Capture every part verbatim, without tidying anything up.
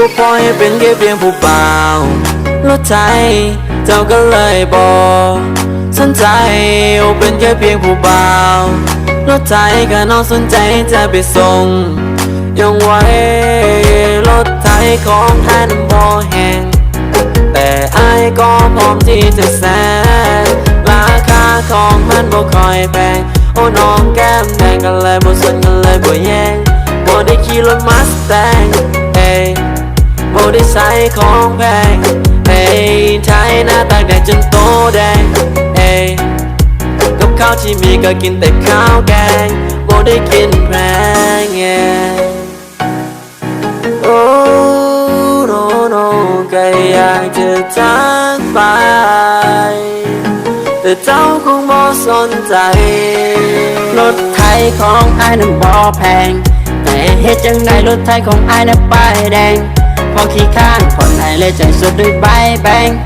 ก็ปล่อยให้เป็นแค่เพียงผู้บ่าวรถไถ เจ้าก็เลยบ่สนใจ โอ้เป็นแค่เพียงผู้บ่าวรถไถ ก็น้องสนใจจะไปส่ง ยังไหว รถไถของอ้ายนั้นบ่แฮง แต่อ้ายก็พร้อมที่จะแซง ราคาของมันบ่ค่อยแพง โอ้น้องแก้มแดง ก็เลยบ่สน ก็เลยบ่แย่ง บ่ได้ขี่รถมาสแตง เอ้ย บ่ได้ใส่ของแพง เอ้ย ไถนาตากแดดจนโตแดง เอ้ย กับข้าวที่มีก็กินแต่ข้าวแกง บ่ได้กินแพง yeah. โอ้ no no ก็อยากจะทักไป แต่เจ้าคงบ่สนใจ รถไถของอ้ายนั้นบ่แพง แต่เฮ็ดจั่งใดรถไถของอ้ายนั้นป้ายแดง พอขี้ข้านผ่อนให้เลยจ่ายสดด้วยใบแบงค์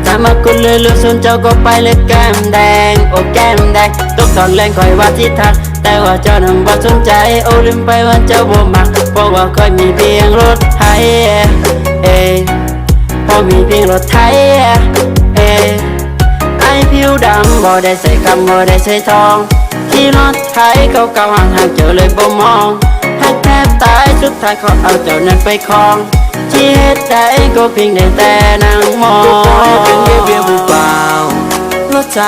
ถ้ามาคุณเลยรู้สนเจ้าก็ไปเลยแก้มแดง โอ้แก้มแดง ตกตอนแรงคอยว่าที่ทัก แต่ว่าเจ้านั้นบ่สนใจ โอ้ลืมไปว่าเจ้าบ่มัก เพราะว่าคอยมีเพียงรถไถ เอ้ย พอมีเพียงรถไถ เอ้ย ไอ้ผิวดำบ่ได้ใส่คำบ่ได้ใส่ทอง ขี่รถไถเก่าๆห่างๆเจ้าเลยบ่มอง หักแทบตายสุดท้ายเขาเอาเจ้านั้นไปครอง ที่เฮ็ดได้ก็เพียงได้แต่นั่งมอง ก็ปล่อยให้เป็นแค่เพียงผู้บ่าวรถไถ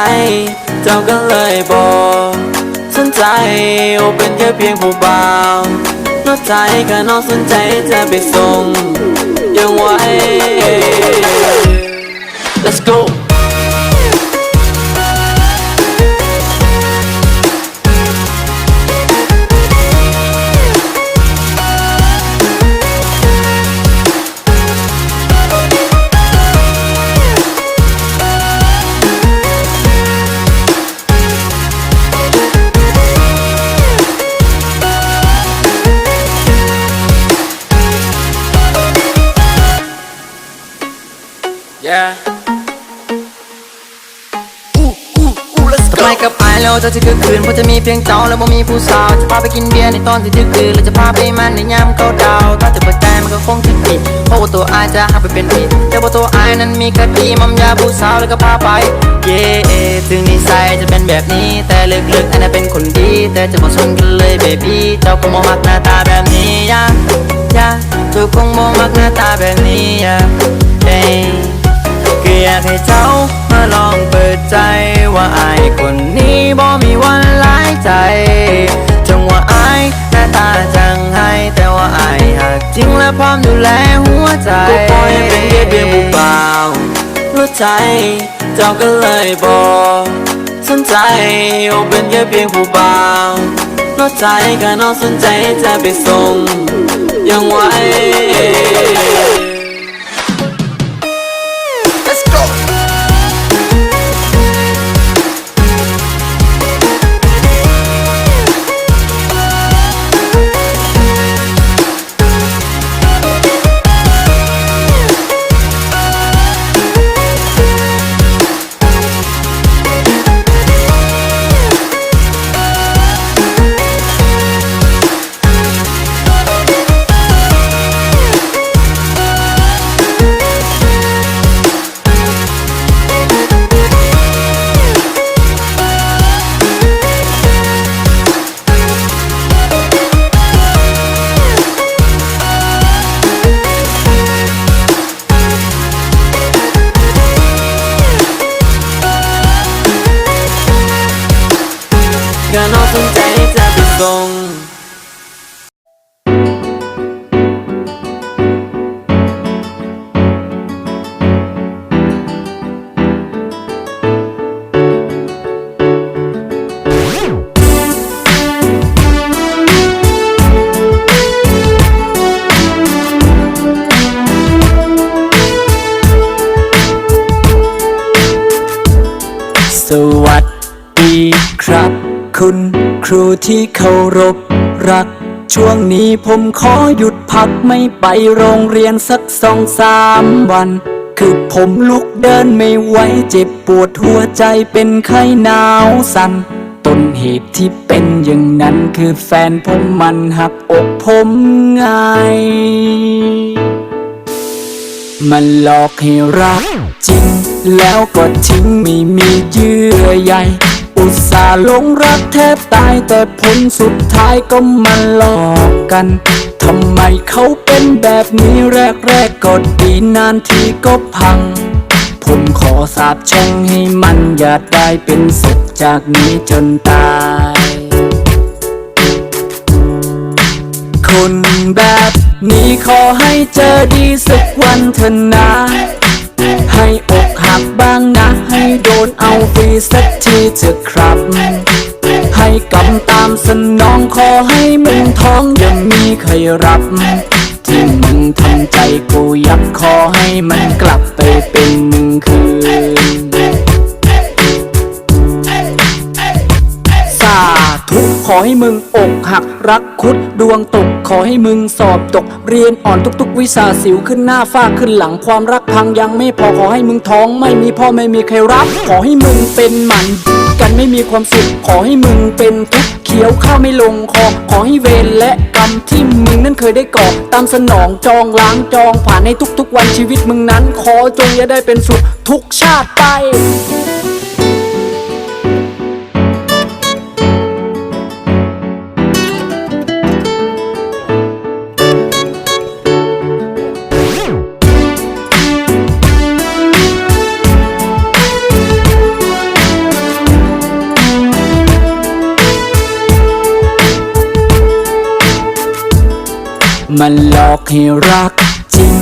เจ้าก็เลยบ่สนใจ โอ้เป็นแค่เพียงผู้บ่าวรถไถ ก็น้องสนใจจะไปส่ง ยังไหว Let's go. ไปกับอ้ายแล้วเจ้าจะคือคืน เพราะจะมีเพียงเจ้าและบ่มีผู้สาว จะพาไปกินเบียร์ในตอนที่ดึกดื่น และจะพาไปมันในยามเขาดาวน์ ถ้าจะเปิดใจมันก็คงจะผิด เพราะว่าตัวอ้ายจะหักไปเป็นผิด แต่ว่าตัวอ้ายนั้นมีคติมอมยาผู้สาวแล้วก็พาไป เย่ ถึงนิสัยจะเป็นแบบนี้ แต่ลึกๆอ้ายนั้นเป็นคนดี แต่จะบ่สนกันเลย baby เจ้าคงบ่มักหน้าตาแบบนี้ yeah yeah เจ้าคงบ่มักหน้าตาแบบนี้ yeah yeah ก็อยากให้เจ้ามาลองเปิดใจ ว่าอ้ายคนนี้บ่มีวันหลายใจ ถึงว่าอ้ายหน้าตาจังไห้ แต่ว่าอ้ายหักจริงและพร้อมดูแลหัวใจ ก็ปล่อยให้เป็นแค่เพียงผู้บ่าวรถไถ เจ้าก็เลยบ่สนใจ โอ้เป็นแค่เพียงผู้บ่าวรถไถ ก็น้องสนใจจะไปส่ง ยังไหว Let's go. ก็น้องสนใจจะไปส่ง สวัสดีครับ คุณครูที่เคารพรัก ช่วงนี้ผมขอหยุดพักไม่ไปโรงเรียนสักสองสามวัน คือผมลุกเดินไม่ไหว เจ็บปวดหัวใจเป็นไข้หนาวสั่น ต้นเหตุที่เป็นอย่างนั้นคือแฟนผมมันหักอกผมไง มันหลอกให้รักจริง แล้วก็ทิ้งไม่มีเยื่อใย อุตส่าห์หลงรักแทบตาย แต่ผลสุดท้ายก็มาหลอกกัน ทำไมเขาเป็นแบบนี้ แรกๆก็ดี นานทีก็พัง ผมขอสาปแช่งให้มันอย่าได้เป็นสุขจากนี้จนตาย คนแบบนี้ขอให้เจอดีสักวันเถอะนะ ให้อกหักบ้างนะ ให้โดนเอาฟรีสักทีเถอะครับ ให้กรรมตามสนอง ขอให้มึงท้องอย่ามีใครรับ ที่มึงทำใจกูยับ ขอให้มันกลับไปเป็นมึงคืน สาธุ ขอให้มึงอกหักรักคุดดวงตก ขอให้มึงสอบตกเรียนอ่อนทุกๆวิชา สิวขึ้นหน้าฝ้าขึ้นหลัง ความรักพังยังไม่พอ ขอให้มึงท้องไม่มีพ่อไม่มีใครรับ ขอให้มึงเป็นหมันกันไม่มีความสุข ขอให้มึงเป็นทุกข์เคี้ยวข้าวไม่ลงคอ ขอให้เวรและกรรมที่มึงนั้นเคยได้ก่อ ตามสนองจองล้างจองผ่านในทุกๆวันชีวิตมึงนั้น ขอจงอย่าได้เป็นสุขทุกชาติไป มันหลอกให้รักจริง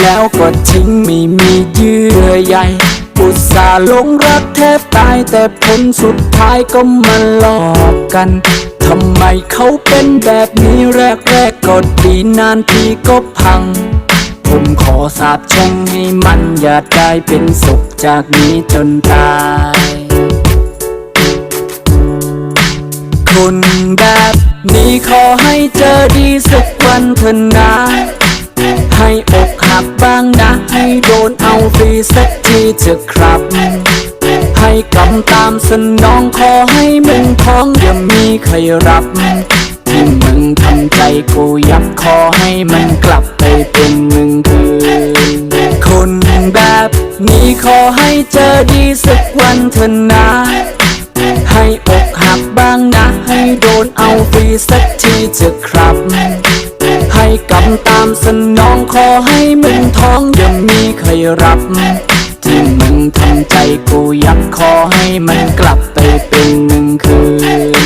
แล้วก็ทิ้งไม่มีเยื่อใย อุตส่าห์หลงรักแทบตาย แต่ผลสุดท้ายก็มาหลอกกัน ทำไมเขาเป็นแบบนี้ แรกๆก็ดี นานทีก็พัง ผมขอสาปแช่งให้มันอย่าได้เป็นสุขจากนี้จนตาย คนแบบนี้ขอให้เจอดีสักวันเถอะนะ ให้อกหักบ้างนะ ให้โดนเอาฟรีสักทีเถอะครับ ให้กรรมตามสนอง ขอให้มึงท้องอย่ามีใครรับ ที่มึงทำใจกูยับ ขอให้มันกลับไปเป็นมึงคืน คนแบบนี้ขอให้เจอดีสักวันเถอะนะ ให้อกหักบ้างนะ ให้โดนเอาฟรีสักทีเถอะครับ ให้กรรมตามสนอง ขอให้มึงท้องอย่ามีใครรับ ที่มึงทำใจกูยับ ขอให้มันกลับไปเป็นมึงคืน